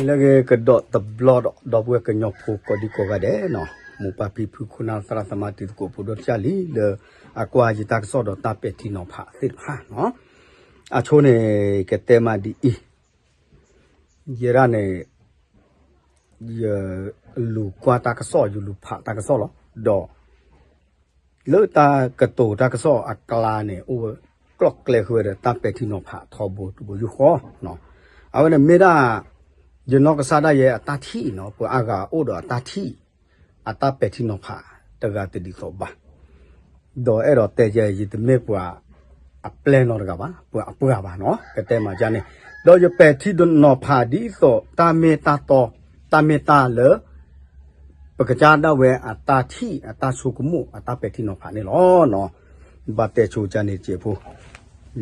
လၢဂ့ၤကဒီးတဘျီဒီး ဒီပုၢ်ဝဲၢ်ကညီဖိကိးဒံကိးဂၤဒဲးနီၤ, မိၢ်ပၢ်ဖံဖု ခိၣ်နၢ်သရၣ်သမါ တံၤသကိး ဖိဒိၣ်တၢ်လံၤ လၢအကွၢ်ယတၢ်ကစီၣ်ဒီးတၢ်ပဲာ်ထံနီၤဖးသ့ၣ်တဖၣ်နီၤ, အဆိန့ၣ် ကတဲမးဒ်အံၤ, ယဲဒၣ်န့ၣ် ယလူၤကွၢ်တၢ်ကစီၣ် ယလူၤဖးတၢ်ကစီၣ်လီၤ. ဒီး လၢတၢ်ကတိၤတၢ်ကစီၣ်အကျါန့ၣ် အိၣ်ဝဲကျီၢ်ကျဲဃုာ်ဝဲဒီးတၢ်ပဲာ်ထံနီၤဖးထီဘိတဘိယူၢ်ဃီ, အဝဲန့ၣ်မ့ၢ်ဒၣ် ယနီၢ်ကစၢ်ဒၣ်ယဲအတၢ်ထံၣ်နီၤ, ပှၤအါဂၤအိၣ်ဒီးအတၢ်ထံၣ် အတၢ်ပဲာ်ထံနီၤဖးတဂၤတဒ်သိးဘၣ်. ဒီးအဲၣ်ဒိးတဲယဲ ယတမ့ၢ်ပှၤအပျဲၢ်နီတဂၤဘၣ်, ပှၤအပှၢ်ဘၣ်နီၤ, ကတဲမးဒ်န့ၣ်, ဒီးယပဲာ်ထံနီၤဖးဒ်သိးတၢ်မ့ၢ်တၢ်တီ, တၢ်မ့ၢ်တၢ်လၢ ပကစၢ်ဒၣ်ဝဲအတၢ်ထံၣ် အတၢ်ဆိကမိၣ် အတၢ်ပဲာ်ထံနီၤဖးန့ၣ်လီၤ. ဘၣ်တဲဆိကန့ၣ်စဲးဖိ,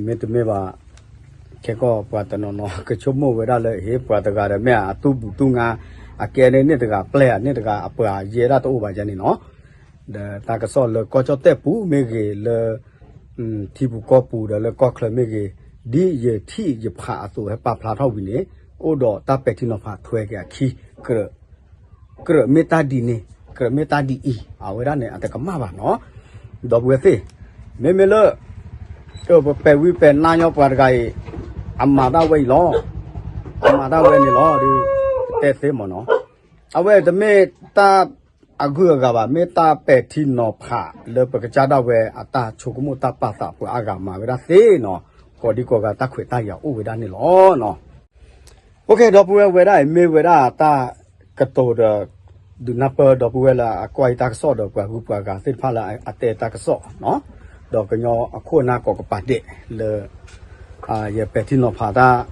မ့တမ့ၢ်ဘၣ် ခဲကီၢ်ပှၤတနီၤနီၤ ကဆိကမိၣ်ဝဲဒၣ်လၢ ဟ့ၣ်ပှၤတဂၤဒီးမ့ၢ်အတူၢ်ဘူးတူၢ်ငါ, အကဲန့ၣ်န့ၣ်တဂၤပျဲၢ် အန့ၣ်တဂၤအပှၢ် ယဲဒၣ်တအိၣ်ဘၣ်ယဲန့ၣ်နီၤ. ဒီးတၢ်ကစီၣ်လၢကီၢ်ကၠီၣ်တဲၣ်ပူၤမ့ၢ်ဂ့ၤ လၢ ထံပူၤကီၢ်ပူၤဒီးလၢကီၢ်ချၢမ့ၢ်ဂ့ၤ, ဒ်ယထံၣ်ယဖးအသိးဟဲပာ်ဖျါထီၣ်ဝံၤန့ၣ်, အိၣ်ဒီးတၢ်ပဲာ်ထံနီၤဖးထွဲက့ၤအခံ, ကြၢးမ့ၢ်တၢ်ဒ်န့ၣ်, ကြၢးမ့ၢ်တၢ်ဒ်အံၤ, အဝဲဒၣ်န့ၣ် အတကမၣ်ဘၣ်နီၤ. ဒီပုၢ်ဝဲၢ်သ့ၣ်, မ့မ့ၢ်လၢ ပပဲာ်ဝံပဲာ်နါညီပှၤတဂၤအံၤ, အမၤတၢ်ဝဲအံၤလီၤ. အမၤတၢ်ဝဲန့ၣ်လီၤဒီး တဲသ့မ့ၢ်နီၤ. အဝဲတမ့ၢ်တၢ်အဂုၤအဂၤဘၣ်, မ့ၢ်တၢ်ပဲာ်ထံနီၤဖးလၢပကစၢ်ဒၣ်ဝဲအတၢ်ဆိကမိၣ်တၢ်ပာ်သး ပှၤအါဂၤမၤဝဲဒၣ်သ့နီၤ, ကိးဒံကိးဂၤတၢ်ခွဲးတၢ်ယာ်အိၣ်ဝဲဒၣ်န့ၣ်လီၤ. အိၣ်ခ့ ဒီပုၢ်ဝဲၢ်ဝဲဒၣ်အံၤ မ့ၢ်ဝဲဒၣ်တၢ်ကတိၤဒီး ဒုးနၢ်ပၢၢ်ဒီပုၢ်ဝဲၢ်လၢအကွၢ်ယတၢ်ကစီၣ်ဒီးပှၤဂုၤပှၤဂၤသ့ၣ်တဖၣ်လၢအတဲတၢ်ကစီၣ်နီၤ, ဒီးကညီအခိၣ်အနၢ်ကိးကပၤဒဲးလၢ ယပဲာ်ထံနီၤဖးတၢ်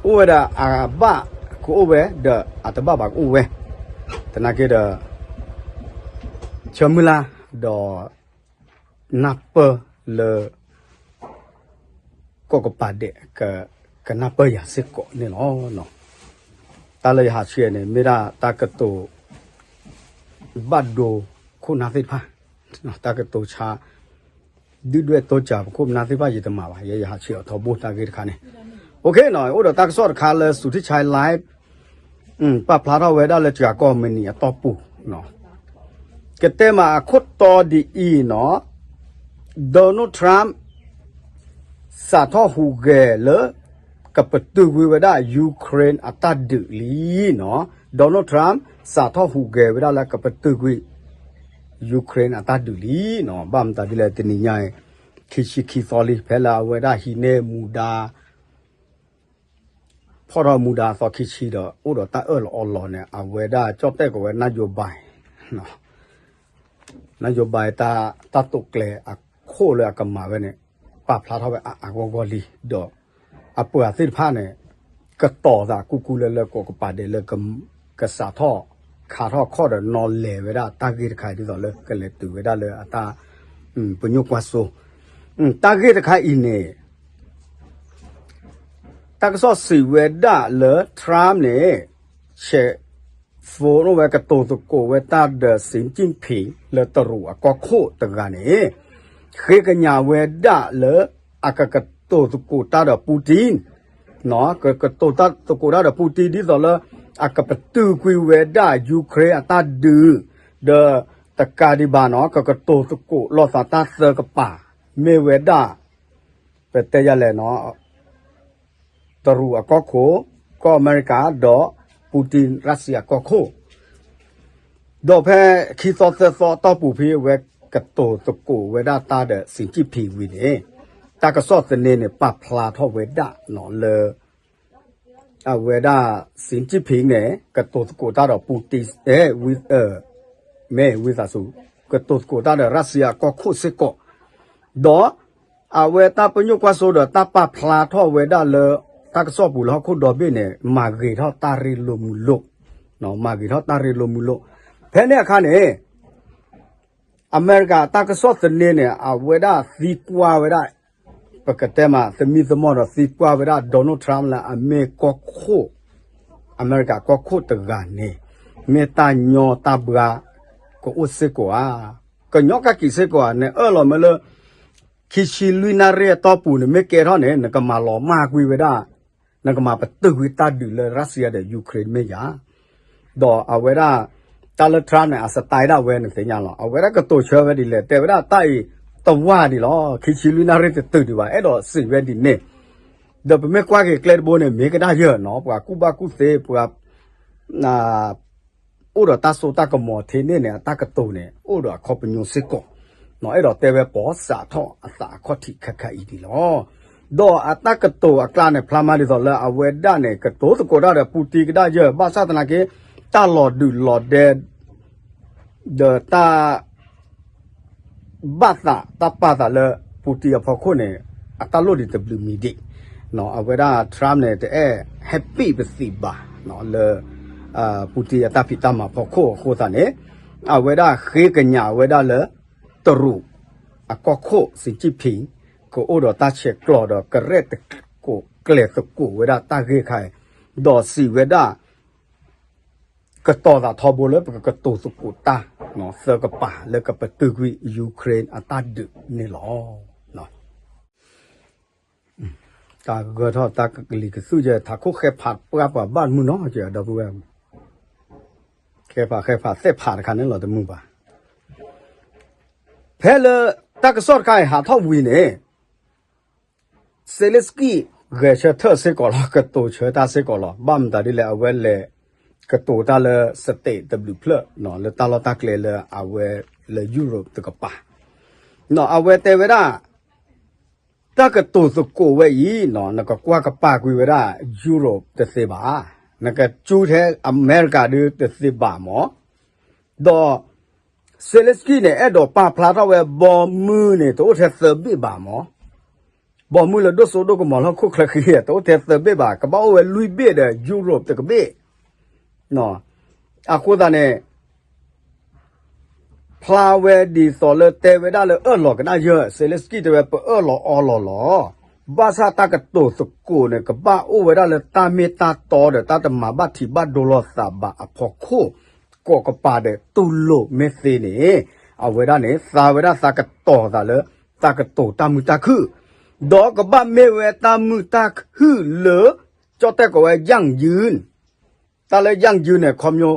အိၣ်ဝဲဒၣ်အဘၣ်ကအိၣ်ဝဲ ဒီးအတဘၣ်ဘၣ်ကအိၣ်ဝဲ, သနာ်က့ဒီး ဆၢမုၢ်လၢ် ဒီး နၢ်ပၢၢ်လၢ ကိးကပၤဒဲး ကနၢ်ပၢၢ်ယၤစ့ၢ်ကီးန့ၣ်လီၤ. တၢ်လၢယဟးဆှဲးန့ၣ် မ့ၢ်ဒၣ်တၢ်ကတိၤ ဘၣ်ဒိခိၣ်နၢ်သ့ၣ်တဖၣ်, တၢ်ကတိၤဆါ ဒုၣ်ဒွဲၣ်တိစၢၤပခိၣ်ပနၢ်သ့ၣ်တဖၣ် ယတမၤဘၣ်, ယဲယဟးဆှဲးအီၤထီဘိတၢ်ဂ့ၢ်တခါန့ၣ်. အိၣ်ခ့နီၤ, အိၣ်ဒီးတၢ်ကစီၣ်တခါလၢ Suthichai Live ပာ်ဖျါထီၣ်ဝဲဒၣ်လၢစှၤကီၢ်မုၢ်နံၤအတီၢ်ပူၤ, ကတဲမးအခိၣ်တီဒ်အံၤနီၤ, Donald Trump စးထီၣ်ဟူးဂဲၤလၢ ကပတုာ်ကွံာ်ဝဲဒၣ် Ukraine အတၢ်ဒုးလံနီၤ. Donald Trump စးထီၣ်ဟူးဂဲၤဝဲဒၣ်လၢကပတုာ်ကွံာ် Ukraine အတၢ်ဒုးလံနီၤ. ဘၣ်မတၤဒ်လဲၣ် တနံၤညါအံၤ ခံဆံခံသီလံ ဖဲလၢအဝဲဒၣ်ဟံးန့ၢ်မူဒါ ဖီၣ်ထီၣ်မူဒါအသီခံဆံဒီး အိၣ်ဒီးတၢ်အၢၣ်လီၤအီလီၤန့ၣ် အဝဲဒၣ်ကၠီၣ်တဲၣ်ကီးဝဲ နၢယိၤဘၣ် နၢယိၤဘၣ်တၢ် တၢ်တိာ်ကျဲၤအခိၣ်လၢအကမၤဝဲန့ၣ် ပာ်ဖျါထီၣ်ဝဲအါအါဂီၢ်ဂီၢ်လံ ဒီးအပှၤသ့ၣ်တဖၣ်န့ၣ် ကတီၤသးကူကူလၢလၢကိးကပၤဒဲးလၢ ကစးထီၣ်ခးထီၣ်ခီၣ်ဒီး နီၤလဲၤဝဲဒၣ်တၢ်ဂ့ၢ်တခါအံၤ ဒ်သိးလၢကလဲၤတုၤဝဲဒၣ်လၢအတၢ် ပညိၣ်ကွၢ်စိ တၢ်ဂ့ၢ်တခါအံၤန့ၣ် တၢ်ကစီၣ်စံးဝဲဒၣ်လၢ Trump န့ၣ် ဆဲး phone အိၣ်ဝဲကတိၤသကိးဝဲတၢ်ဒီး Xi Jinping လၢတရူးအကီၢ်ခိၣ်တဂၤန့ၣ် ဃ့ကညးဝဲဒၣ်လၢ အကကတိၤသကိးတၢ်ဒီး Putin ကကတိၤတၢ်သကိးတၢ်ဒီး Putin ဒ်သိးလၢ အကပတုာ်ကွံာ်ဝဲဒၣ် Ukraine အတၢ်ဒုး ဒီးတကးဒံးဘၣ်နီၤ ကကတိၤသကိးလိာ်သးတၢ်သၢကပၤ မ့ၢ်ဝဲဒၣ် ပတဲယၤလဲၣ်နီၤ တရူးအကီၢ်ခိၣ်, ကီၢ်အမဲရကၤ ဒီး Putin Russia အကီၢ်ခိၣ် ဒီးဖဲခံသီသၢသီအတီၢ်ပူၤဖဲအဝဲကတိၤသကိးဝဲဒၣ်တၢ်ဒီး Xi Jinping ဝံၤန့ၣ် တၢ်ကစီၣ်သန့န့ၣ် ပာ်ဖျါထီၣ်ဝဲဒၣ်နီၤလၢ အဝဲဒၣ် Xi Jinping န့ၣ် ကတိၤသကိးတၢ်ဒီး Putin အဲ ဝံ မ့ၢ်ဝံသးစူၤ ကတိၤသကိးတၢ်ဒီး Russia အကီၢ်ခိၣ်စ့ၢ်ကီး ဒီး အဝဲတၢ်ပညိၣ်ကွၢ်စိဒီးတၢ်ပာ်ဖျါထီၣ်ဝဲဒၣ်လၢ တၢ်ကစီၣ်ပူၤလၢဟီၣ်ခိၣ်ဒီဘ့ၣ်န့ၣ် မၤဂ့ၤထီၣ်တၢ်ရ့လိာ်မုာ်လိာ်, မၤဂ့ၤထီၣ်တၢ်ရ့လိာ်မုာ်လိာ်, ဖဲန့ၣ်အခါန့ၣ် အမဲရကၤတၢ်ကစီၣ်သန့န့ၣ် အဝဲဒၣ်သံကွၢ်ဝဲဒၣ် ပကတဲမး သမံသမိးဒီးသံကွၢ်ဝဲဒၣ် Donald Trump လၢအမ့ၢ်ကီၢ်ခိၣ်, အမဲရကၤကီၢ်ခိၣ်တဂၤန့ၣ် မ့ၢ်တၢ်ညီတၢ်ဘှါ ကအိၣ်စ့ၢ်ကီးဧါ, ကညီကကံၤစ့ၢ်ကီးဧါ, နအၢၣ်လီၤမ့ၢ်လၢ ခံဆံလွံၢ်နၣ်ရံၣ်အတီၢ်ပူၤန့ၣ် မ့ၢ်ကဲထီၣ်န့ၣ် နကမၤလီၤမၢ်ကွံာ်ဝဲဒၣ် နကမၤပတုာ်ကွံာ်တၢ်ဒုးလၢ Russia ဒီး Ukraine မ့ၢ်ယၤ, ဒီးအဝဲဒၣ် တၢ်လၢ Trump န့ၣ် အ style ဒၣ်ဝဲန့ၣ်သ့ၣ်ညါလီၤ. အဝဲဒၣ်ကတိၤဆၢဝဲဒ်လဲၣ်, တဲဝဲဒၣ်တၢ်အံၤတဝၢ်ဒံးလီၤ, ခံဆံလွံၢ်နၣ်ရံၣ်တတုၤဒံးဘၣ်, အဲၣ်ဒိးစံးဝဲဒ်န့ၣ်, ဒီးပမ့ၢ်ကွၢ်က့ၤကျဲတဘိန့ၣ် မ့ၢ်ကဒါယၢၢ်နီၤ, ပှၤကူၣ်ဘၣ်ကူၣ်သ့ ပှၤ အိၣ်ဒီးတၢ်စိတၢ်ကမီၤထဲန့ၣ်န့ၣ် အတၢ်ကတိၤန့ၣ် အိၣ်ဒီးအခီပညီစ့ၢ်ကီး, အဲၣ်ဒိးတဲဝဲ ပီစးထီၣ်အသးအခီၣ်ထံးခဲခါအံၤဒံးလီၤ. ဒီးအတၢ်ကတိၤအကျါန့ၣ် ဖျါမးဒ်သိးလၢအဝဲဒၣ်န့ၣ် ကတိၤသကိးတၢ်ဒီး Putin ကဒါယၢၢ်, ဘၣ်ဆၣ်သနာ်က့ တၢ်လီၤဒုးလီၤဒဲ ဒီးတၢ် ဘၣ်သးတၢ်ပာ်သးလၢ Putin အဖီခိၣ်န့ၣ် အတၢ်လိၣ်ဒံးတဘျုးမံၤဒံး, အဝဲဒၣ် Trump န့ၣ် တအဲၣ် happy ပသံးဘၣ် လၢ Putin အတၢ်ဖံးတၢ်မၤဖီခိၣ်အဃိသတးန့ၣ်, အဝဲဒၣ်ဃ့ကညးဝဲဒၣ်လၢ တရူးအကီၢ်ခိၣ် Xi Jinping ကအိၣ်ဒီးတၢ်ဆဲးကျိးဒီး ကရဲၣ်ကျဲၤသကိးဝဲဒၣ်တၢ်ဂ့ၢ်ခါအံၤ, ဒီးစံးဝဲဒၣ် ကတီၤသးထီဘိလၢပကကတိၤသကိးတၢ် သၢကပၤလၢကပတုာ်ကွံာ် Ukraine အတၢ်ဒုးန့ၣ်လီၤ. တၢ်ဂၢၢ်ထီၣ်တၢ်ကလံၤကသူၣ်ယဲ ထးခိၣ်ဃဲဖးပှၢ်ပှၤဘၣ်မုၢ်နီၤ ကဒီပုၢ်ဝဲၢ်, ဃဲဖးဃဲဖးသဲၣ်ဖးတခါန့ၣ်လီၤတမုာ်ဘၣ်. ဖဲလၢတၢ်ကစီၣ်တခါအံၤဟးထီၣ်ဝံၤန့ၣ် Zelensky ဂဲၤဆၢထၢၣ်စ့ၢ်ကီးလီၤ, ကတိၤဆၢတၢ်စ့ၢ်ကီးလီၤ. ဘၣ်မတၤဒ်လဲၣ် အဝဲလဲၤကတိၤတၢ်လၢ state တဘျုးဖျၢၣ် လၢတၢ်လီၢ်တၢ်ကျဲလၢအဝဲလၢ Europe တကပၤ, အဝဲတဲဝဲဒၣ် တၢ်ကတိၤသကိးဝဲအံၤ နကကွၢ်ကပၤကွံာ်ဝဲဒၣ် Europe တသ့ဘၣ်, နကကၠူထဲအမဲရကၤဒုတသ့ဘၣ်မၢ်, ဒီး Zelensky န့ၣ် အဲၣ်ဒိးပာ်ဖျါထီၣ်ဝဲ ဘီမုၢ်န့ၣ် တအိၣ်ထဲသၢဘ့ၣ်ဘၣ်မၢ်, ဘီမုၢ်လၢဒိၣ်စိဒိၣ်ကမီၤလၢဟီၣ်ခိၣ်ချၢဃံ တအိၣ်ထဲသၢဘ့ၣ်ဘၣ်, ကဘၣ်အိၣ်ဝဲလွံၢ်ဘ့ၣ်ဒီး Europe တကဘ့ၣ်, အဃိသတးန့ၣ် ဖျါဝဲဒ်သိးလၢတဲဝဲဒၣ်လၢအၢၣ်လီၤကဒါယၢၢ် Zelensky တဲဝဲပအၢၣ်လီၤအီလီၤလီၤ, ဘၣ်ဆၣ်တၢ်ကတိၤသကိးန့ၣ် ကဘၣ်အိၣ်ဝဲဒၣ်လၢတၢ်မ့ၢ်တၢ်တီဒီးတၢ်တမၤဘၣ်ထံးဘၣ်ဒိလီၤသးဘၣ်အဖီခိၣ်, ကိးကပၤဒီးတူၢ်လိာ်မ့ၢ်သ့န့ၣ်, အဝဲဒၣ်န့ၣ် သါဝဲဒၣ်သးကတီၤသးလၢ တၢ်ကတိၤတၢ်မုာ်တၢ်ခုၣ်, ဒီးကဘၣ်မ့ၢ်ဝဲတၢ်မုာ်တၢ်ခုၣ်လၢ ကၠီၣ်တဲၣ်ကိးဝဲ ယၣ်ယုၢ် တၢ်လၢ ယၣ်ယုၢ် န့ၣ် ခီပညီ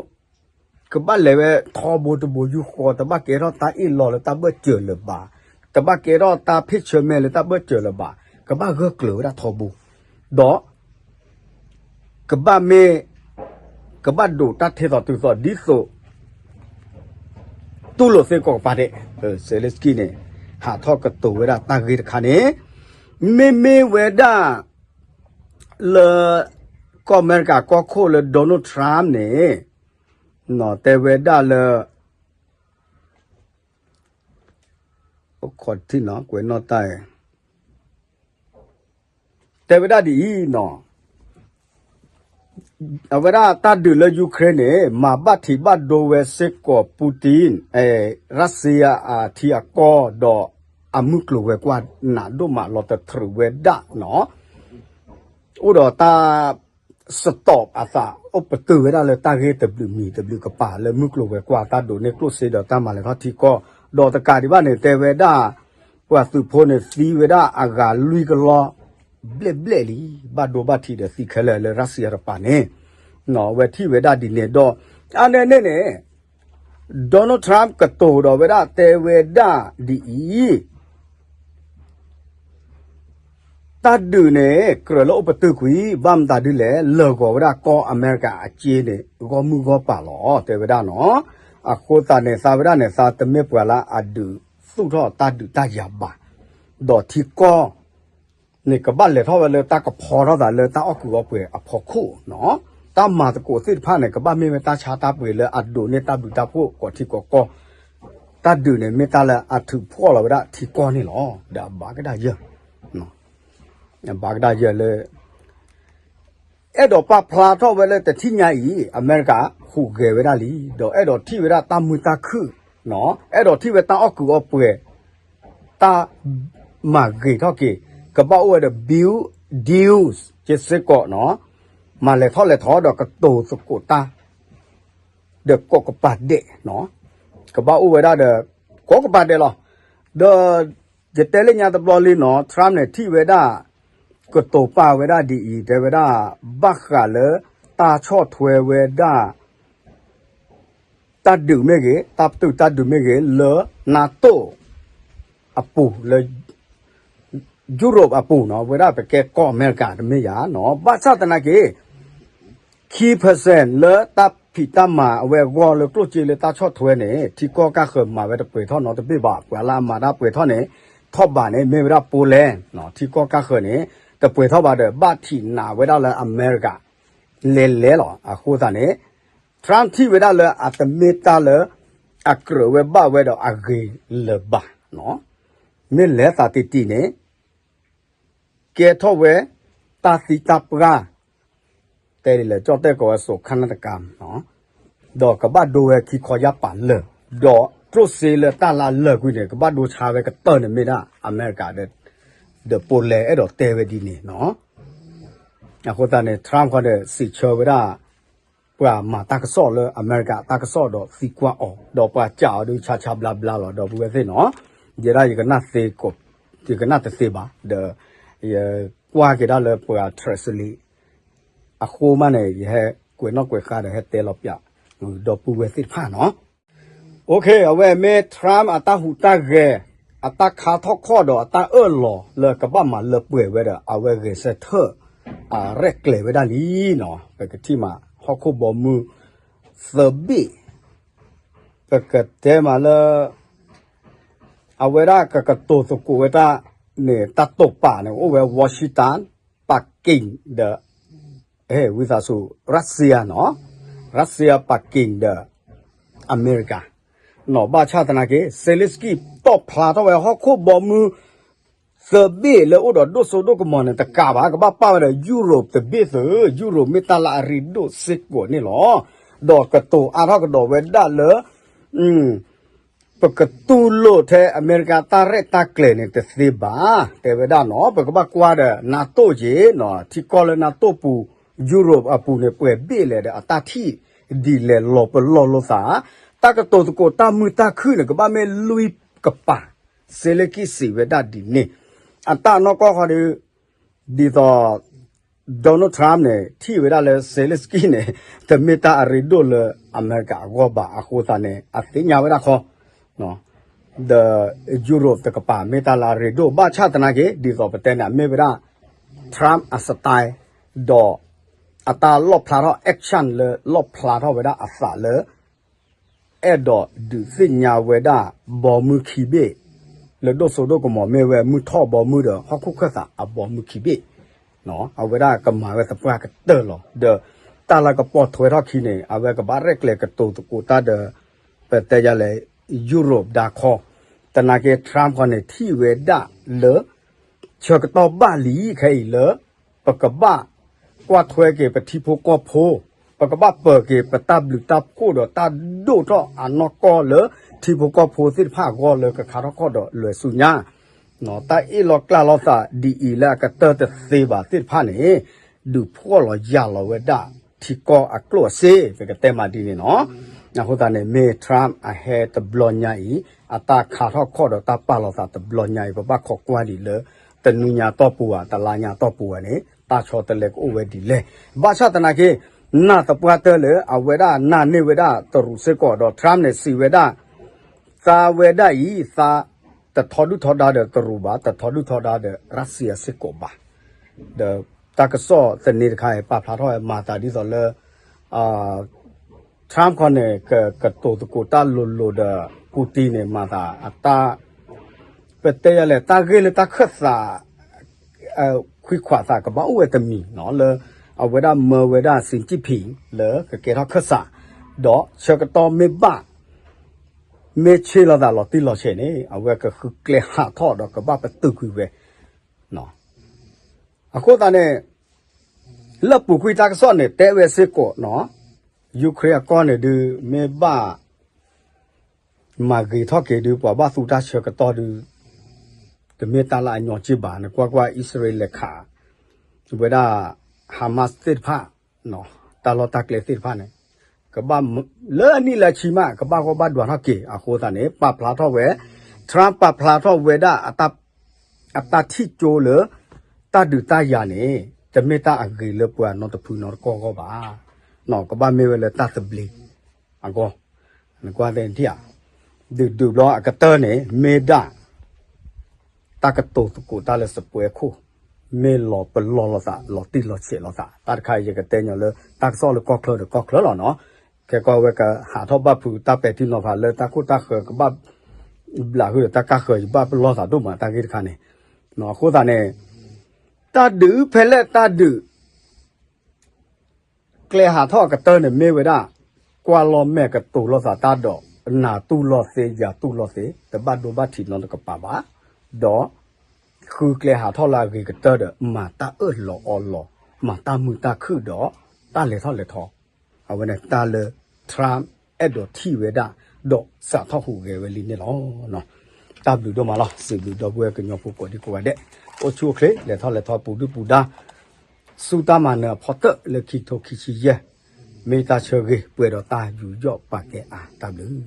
ကဘၣ်လဲၤဝဲထီဘိတဘိယူၢ်ဃီ, တဘၣ်ကဲထီၣ်တၢ်အ့ၣ်လိာ်လၢတၢ်ဘၢၣ်စၢၤလၢၤဘၣ်, တဘၣ်ကဲထီၣ်တၢ်ဖ့ၣ်ဆၢမဲလၢတၢ်ဘၢၣ်စၢၤလၢၤဘၣ်, ကဘၣ်ဂၢၢ်ကျၢၤဝဲဒၣ်ထီဘိ, ဒီး ကဘၣ်မ့ၢ် ကဘၣ်ဒိးတၢ်ထဲသိးတုၤသိးဒ်သိး တူၢ်လိာ်သ့ကိးကပၤဒဲး, Zelensky န့ၣ် ဟးထီၣ်ကတိၤဝဲဒၣ်တၢ်ဂ့ၢ်တခါန့ၣ်, မ့မ့ၢ်ဝဲဒၣ် လၢ ကီၢ်အမဲရကၤကီၢ်ခိၣ်လၢ Donald Trump န့ၣ် တဲဝဲဒၣ်လၢ အိၣ်ခိးထံၣ်နီၤ ကွဲးနီၣ်တၢ် တဲဝဲဒၣ်ဒ်အံၤနီၤ, အဝဲဒၣ်တၢ်ဒုးလၢ Ukraine န့ၣ် မၤဘၣ်ထံးဘၣ်ဒိဝဲစ့ၢ်ကီး Putin, Russia အထံအကီၢ်ဒီး အမုၢ်ကျိၤဝဲၤကွာ်နးဒိၣ်မးလီၤတတြူးဝဲဒၣ်နီၤ, အိၣ်ဒီးတၢ် စတီးအသး အိၣ်ပတုာ်ဝဲဒၣ်လၢတၢ်ဂ့ၢ်တဘျုးမံၤတဘျုးကပၤလၢမုၢ်ကျိၤဝဲၤကွာ်တၢ်ဒိးန့ၢ်ကျိၣ်စ့ဒီးတၢ်မၤလဲၤထီၣ်ထံကီၢ်, ဒီးတကးဒံးဘၣ်န့ၣ် တဲဝဲဒၣ် ပှၤသုးဖိန့ၣ်သံဝဲဒၣ်အဂၤလွံၢ်ကလီၢ် ဘျဲၣ်ဘျဲၣ်လံ, ဘၣ်ဒိဘၣ်ထံးဒီးသံခဲလၢာ်လၢ Russia တပၤန့ၣ်, အဝဲထံၣ်ဝဲဒၣ်ဒ်န့ၣ်ဒီး အါန့ၣ်န့ၣ်န့ၣ် Donald Trump ကတိၤဒီးဝဲဒၣ်တဲဝဲဒၣ်ဒ်အံၤ တၢ်ဒုးန့ၣ် ကြၢးလၢအိၣ်ပတုာ်ကွံာ် ဘၣ်မတၤဒ်လဲၣ် လၢာ်ဂီၤဝဲဒၣ်ကီၢ်အမဲရကၤအစ့န့ၣ် ဂီၢ်မုၢ်ဂီၢ်ပၤလီၤ တဲဝဲဒၣ်နီၤ, အဃိသတးန့ၣ် သးဝဲဒၣ်န့ၣ် သးတမ့ၢ်ပှၤလၢအဒုးသူၣ်ထီၣ်တၢ်ဒုးတၢ်ယၤဘၣ်, ဒီးထံကီၢ် န့ၣ် ကဘၣ်လဲၤထီၣ်ဝဲလၢတၢ်ကဖီထီၣ်သးလၢတၢ်အီၣ်ကုာ်အီပှဲၤအဖီခိၣ်နီၤ, တၢ်မၤသကိးသ့ၣ်တဖၣ်န့ၣ် ကဘၣ်မ့ၢ်ဝဲတၢ်ဆါတၢ်ပှ့ၤလၢအဒိးန့ၢ်တၢ်ဘျုးတၢ်ဖှိၣ်ကိးထံကိးကီၢ်, တၢ်ဒုးန့ၣ် မ့ၢ်တၢ်လၢအထုးဖှီၣ်လီၤဝဲဒၣ်ထံကီၢ်န့ၣ်လီၤ, ဒီးအဘၣ်ကဒါယၢၢ်, အဘၣ်ကဒါယၢၢ်လၢ အဲၣ်ဒိးပာ်ဖျါထီၣ်ဝဲလၢတထံၣ်ညါအံၤ အမဲရကၤဟူးဂဲၤဝဲဒၣ်လံ, ဒီးအဲၣ်ဒိးထံၣ်ဝဲဒၣ်တၢ်မုာ်တၢ်ခုၣ်, အဲၣ်ဒိးထံၣ်ဝဲတၢ်အီၣ်ကုာ်အီပှဲၤ, တၢ်မၤဂ့ၤထီၣ်က့ၤ, ကဘၣ်အိၣ်ဝဲဒီး build deals က့စ့ၢ်ကီးနီၤ, မၤလဲၤထီၣ်လဲၤထီဒီးကတိၤသကိးတၢ် ဒီးကိးကပၤဒဲး, ကဘၣ်အိၣ်ဝဲဒၣ်ဒီး ကိးကပၤဒဲးလီၤ. ဒီးယတဲလၢညါတဘျီလံနီၤ, Trump န့ၣ် ထံၣ်ဝဲဒၣ် ကတိၤပာ်ဝဲဒၣ်ဒ်အံၤ တဲဝဲဒၣ် ဘၣ်ဃးလၢတၢ်ဆီၣ်ထွဲဝဲဒၣ် တၢ်ဒုးမ့ၢ်ဂ့ၤ, တၢ်ပတုာ်တၢ်ဒုးမ့ၢ်ဂ့ၤ လၢ NATO အပူၤ လၢ Europe အပူၤနီၤ, ဝဲဒၣ်ပကဲကီၢ်အမဲရကၤတမ့ၢ်ယၤနီၤ, ဘၣ်ဆၣ်သနာ်က့ ခံ percent လၢတၢ်ဖံးတၢ်မၤအဝဲအဂီၢ်လၢကျိၣ်စ့လၢတၢ်ဆီၣ်ထွဲန့ၣ် ထံကီၢ်ကၢ်ဃၢၤမၤဝဲတပှဲၤထီၣ်နီတဘ့ၣ်ဘၣ်, ပှၤလၢအမၤတၢ်ပှဲၤထီၣ်န့ၣ် ထီၣ်ဘးန့ၣ် မ့ၢ်ဝဲဒၣ် Poland နီၤ, ထံကီၢ်ကၢ်ဃၢၤန့ၣ် တပှဲၤထီၣ်ဘးဒီး ဘၣ်ထံးနးဝဲဒၣ်လၢအမဲရကၤ လဲၤလဲၤလီၤ. အဃိသတးန့ၣ် Trump ထံၣ်ဝဲဒၣ်လၢအတမ့ၢ်တၢ်လၢ အကြၢးဝဲဘၣ်ဝဲဒီးအဂ့ၤလၢၤဘၣ်နီၤ, မ့ၢ်လဲၤသးတံၢ်တံၢ်န့ၣ် ကဲထီၣ်ဝဲ တၢ်သံတၢ်ပှၢ် တဲဒ်လဲၣ် ကၠီၣ်တဲၣ်ကိးဝဲ စိၤခါနတကၤ ဒီးကဘၣ်ဒိဝဲခံခီယၢ်ပာ်လၢာ်, ဒီးကျိၣ်စ့လၢတၢ်လၢအလၢာ်ကွံာ်န့ၣ် ကဘၣ်ဒိဆါဝဲကတၢၢ်န့ၣ်မ့ၢ်ဒၣ်အမဲရကၤဒီး ဒီး Poland အဲၣ်ဒိးတဲဝဲဒ်န့ၣ်နီၤ. အဃိသတးန့ၣ် Trump ခီဒီး စံးဆၢဝဲဒၣ် ပှၤမၤတၢ်ကစီၣ်လၢအမဲရကၤတၢ်ကစီၣ်ဒီးသံကွၢ်အီၤ, ဒီးပှၤစံးအီၤဒုးဆါဆါဘျါဘျါလီၤ, ဒီပုၢ်ဝဲၢ်သ့ၣ်နီၤ, ယဲဒၣ်ယကနၣ်သ့, ယကနၣ်တသ့ဘၣ်, ဒီး ယကွၢ်က့ၤဒၣ်လၢပှၤ translate အဃိမးန့ၣ် ယဟဲကွဲးနီၣ်ကွဲးဃါဒီးဟဲတဲလီၤပၠး ဒီပုၢ်ဝဲၢ်သ့ၣ်တဖၣ်နီၤ. အဝဲမ့ၢ် Trump အတၢ်ဟူးတၢ်ဂဲၤ, အတၢ်ခါထီၣ်ခီၣ်ဒီးအတၢ်အၢၣ်လီၤလၢကဘၣ်မၤလၢပှဲၤဝဲဒီး အဝဲဂဲၤဆၢထၢၣ် အရဲၣ်ကျဲၤဝဲဒၣ်လံနီၤ. ပကထံၣ်မး ဟီၣ်ခိၣ်ဘီမုၢ် သၢဘ့ၣ်, ပကတဲမးလၢ အဝဲဒၣ်ကကတိၤသကိးဝဲတၢ်န့ၣ် တၢ်တိာ်ပာ်န့ၣ် အိၣ်ဝဲ Washington, Peking ဒီး ဝံသးစူၤ Russia နီၤ, Russia, Peking ဒီး အမဲရကၤ နီၤ. ဘၣ်ဆၣ်သနာ်က့ Zelensky တီၣ်ဖျါထီၣ်ဝဲဟီၣ်ခိၣ်ဘီမုၢ် သၢဘ့ၣ်လၢအိၣ်ဒီးဒိၣ်စိဒိၣ်ကမီၤန့ၣ် တကးဘၣ်, ကဘၣ်ပာ်ဝဲဒီး Europe တဘ့ၣ်သု, Europe မ့ၢ်တၢ်လၢအရ့ဒိၣ်စ့ၢ်ကီးန့ၣ်လီၤ. ဒီးကတိၤအါထီၣ်ကဒီးဝဲဒၣ်လၢ ပကတူၢ်လိာ်ထဲအမဲရကၤတၢ်ရဲၣ်တၢ်ကျဲၤန့ၣ်တသ့ဘၣ်, တဲဝဲဒၣ်နီၤ. ပကဘၣ်ကွၢ်ဒီး NATO က့နီၤ, ထံကီၢ်လၢ NATO ပူၤ Europe အပူၤန့ၣ် ပှဲၤဘ့ၣ်လဲၣ်ဒီး အတၢ်ထံၣ်ဒ်လဲၣ်လီၤပလီၢ်လိာ်သး, တၢ်ကတိၤသကိးတၢ်မုာ်တၢ်ခုၣ်န့ၣ် ကဘၣ်မ့ၢ်လွံၢ်ကပၤ, Zelensky စံးဝဲဒၣ်ဒ်န့ၣ်. အတၢ်နီၢ်ကီၢ်ဃီဒီး ဒ်သိး Donald Trump န့ၣ် ထံၣ်ဝဲဒၣ်လၢ Zelensky န့ၣ် တမ့ၢ်တၢ်အရ့ဒိၣ်လၢအမဲရကၤအဂီၢ်ဘၣ်အဃိသတးန့ၣ် အသ့ၣ်ညါဝဲဒၣ်ခီ ဒီး Europe တကပၤ မ့ၢ်တၢ်လၢအရ့ဒိၣ် ဘၣ်ဆၣ်သနာ်က့ ဒ်သိးပတဲန့ၣ် အမ့ၢ်ဝဲဒၣ် Trump အ style ဒီး အတၢ်လီၣ်ဖျါထီၣ် action လၢလီၣ်ဖျါထီၣ်ဝဲဒၣ်အသးလၢ အဲၣ်ဒိးဒုးသ့ၣ်ညါဝဲဒၣ် ဘီမုၢ်ခံဘ့ၣ် လၢဒိၣ်စိဒိၣ်ကမီၤ မ့ၢ်ဝဲမုၢ်ထီၣ်ဘီမုၢ်ဒီး ဟီၣ်ခိၣ်ခၢၣ်သးအဘီမုၢ်ခံဘ့ၣ်, အဝဲဒၣ်ကမၤဝဲသပှၢ်ကတၢၢ်လီၤ. ဒီးတၢ်လၢကပိာ်ထွဲထီၣ်ခံန့ၣ် အဝဲကဘၣ်ရဲၣ်ကျဲၤကတိၤသကိးတၢ်ဒီး ပတဲယၤလဲၣ် Europe ဒၣ်ခီ, သနာ်က့ Trump ခီန့ၣ် ထံၣ်ဝဲဒၣ်လၢ ဆၢကတီၢ်ဘၣ်လံခဲအံၤလၢ ပကဘၣ်ကွၢ်ထွဲက့ၤပထံဖိကီၢ်ဖိ, ပကဘၣ်ပၢၤက့ၤပတၢ်ဘျုးတၢ်ဖှိၣ်ဒီးတၢ်ဒိၣ်ထီၣ်အနီၢ်ကီၢ်လၢထံဖိကီၢ်ဖိသ့ၣ်တဖၣ်အဂီၢ်လၢကခါထီၣ်ခီၣ်ဒီးလွဲၤဆူညါ, တၢ်အ့ၣ်လိာ်ကျါလိာ်သးဒ်အံၤလၢအကတၢၢ်တသ့ဘၣ်သ့ၣ်တဖၣ်န့ၣ် ဒုးဖှီၣ်လီၤယာ်လီၤဝဲဒၣ်ထံကီၢ်အကျိၣ်အစ့ ပကတဲမးဒ်န့ၣ်နီၤ. အဃိသတးန့ၣ် မ့ၢ် Trump အဟဲတဘျီညါအံၤ အတၢ်ခါထီၣ်ခီၣ်ဒီးတၢ်ပာ်လီၤသးတဘျီညါအံၤ ပဘၣ်ခိးကွၢ်ဒံးလၢ တနွံညါတီၢ်ပူၤဧါ တလါညါတီၢ်ပူၤဧါန့ၣ် တၢ်ဆီတလဲကအိၣ်ဝဲဒ်လဲၣ်. ဘၣ်ဆၣ်သနာ်က့ နာ်သပှၢ်တၢၢ်လၢအဝဲဒၣ်နာ်န့ၢ်ဝဲဒၣ်တရူးစ့ၢ်ကီးဒီး Trump န့ၣ် စံးဝဲဒၣ် သးဝဲဒၣ်အံၤ သးတထီဒုၣ်ထီဒါဒီးတရူးဘၣ်, တထီဒုၣ်ထီဒါဒီး Russia စ့ၢ်ကီးဘၣ်. ဒီးတၢ်ကစီၣ်သန့တခါအံၤ ပာ်ဖျါထီၣ်ဝဲမၤသးဒ်သိးလၢ Trump ခီန့ၣ် ကကတိၤသကိးတၢ်လိၤလိၤဒီး Putin န့ၣ် မၤသး အတၢ် ပတဲယၤလဲၣ် တၢ်ဂ့ၢ်လၢတၢ်ခၢၣ်သး ခွံခွးသးကဘၣ်အိၣ်ဝဲတမံၤနီၤ လၢအဝဲဒၣ်မၢဝဲဒၣ် Xi Jinping လၢကကဲထီၣ်ခၢၣ်စး ဒီးဆၢကတီၢ်မ့ၢ်ဘၣ် မ့ၢ်ဆ့ၣ်လီၤသးလီၤတံၢ်လီၤဆဲးန့ၣ် အဝဲကဃုကျဲဟးထီၣ်ဒီးကဘၣ်ပတုာ်ကွံာ်ဝဲ အဃိသတးန့ၣ် လၢပူၤကွံာ်တၢ်ကစီၣ်န့ၣ် တဲဝဲစ့ၢ်ကီးနီၤ Ukraine အကီၢ်န့ၣ်ဒုး မ့ၢ်ဘၣ် မၤဂ့ၤထီၣ်က့ၤဒုး ပှၤဘၣ်သူတၢ်ဆၢကတီၢ်ဒုး တမ့ၢ်တၢ်လၢအညီက့ၢ်ဘၣ် နကွၢ်ကွၢ် အံၣ်စရ့လးလဲၤခး ဝဲဒၣ် Hamas သ့ၣ်တဖၣ် တၢ်လီၢ်တၢ်ကျဲသ့ၣ်တဖၣ်န့ၣ် ကဘၣ်လၢအနံၣ်လၢအဆံမး ကဘၣ်ဂီၢ်ဘၣ်ဒွးထီၣ်က့ၤ အဃိသတးန့ၣ် ပာ်ဖျါထီၣ်ဝဲ Trump ပာ်ဖျါထီၣ်ဝဲဒၣ် အတၢ်ထံၣ်ကၠိလၢ တၢ်ဒုးတၢ်ယၤန့ၣ် တမ့ၢ်တၢ်အဂ့ၤလၢပှၤနီတဖုနီတကီၢ်အဂီၢ်ဘၣ်. ကဘၣ်မ့ၢ်ဝဲလၢတၢ်သဘျ့အဂီၢ်, နကွၢ်သ့ၣ်ဧါ, ဒုးဒုးဘျီအကတၢၢ်န့ၣ် မ့ၢ်ဒၣ် တၢ်ကတိၤသကိးတၢ်လၢစပွဲခိၣ်, မ့ၢ်လီၤပလီၢ်လိာ်သး လီၤတံၢ်လီၤဆဲးလိာ်သး တၢ်တခါအံၤ ယကတဲညီလၢ တၢ်ကစီၣ်လၢကီၢ်ချၢဒီးကီၢ်ချၢလီၤနီၤ. ခဲကီၢ်ဝဲကဟးထီၣ်ဘၣ်ဖုးတၢ်ပဲာ်ထံနီၤဖးလၢတၢ်ခိၣ်တၢ်ဃၢၤကဘၣ် ဘျးဟုဒီးတၢ်ကၢ်ဃၢၤယဘၣ်ပလီၢ်သးဒိၣ်မးတၢ်ဂ့ၢ်တခါန့ၣ်, အဃိသတးန့ၣ် တၢ်ဒုးဖဲလဲၣ်တၢ်ဒုး ကျဲဟးထီၣ်အကတၢၢ်န့ၣ်မ့ၢ်ဝဲဒၣ် ကွၢ်လီၤမဲာ်ကတိၤလိာ်သးတၢ်ဒီး နတူၢ်လိာ်သ့ ယတူၢ်လိာ်သ့ တဘၣ်ဒိဘၣ်ထံးနီတကပၤဘၣ်, ဒီး ဃုကျဲဟးထီၣ်လၢအဂ့ၤကတၢၢ်ဒီး မၤတၢ်အၢၣ်လီၤအီလီၤ မၤတၢ်မုာ်တၢ်ခုၣ်ဒီး တၢ်လဲၤထီၣ်လဲၤထီ, အဝဲန့ၣ်တၢ်လၢ Trump အဲၣ်ဒိးထံၣ်ဝဲဒၣ် ဒီးစးထီၣ်ဟူးဂဲၤဝဲလံန့ၣ်လီၤ. တၢ်ဘျုးဒိၣ်မးလီၤ. စံးဘျုးဒီပုၢ်ဝဲၢ်ကညီဖိကိးဒံကိးဂၤဒဲး, အိၣ်ဆူၣ်အိၣ်ချ့ လဲၤထီၣ်လဲၤထီပူၤဒုၣ်ပူၤဒါ, ဆူတၢ်မၤနၢၤအဖီတၢၣ်လၢခံထိခံဆံယဲၢ်, မ့ၢ်တၢ်ဆၢဂ့ၤ ပှဲၤဒီးတၢ်ယူးယီၣ်ပာ်ကဲအါ တၢ်ဘျုး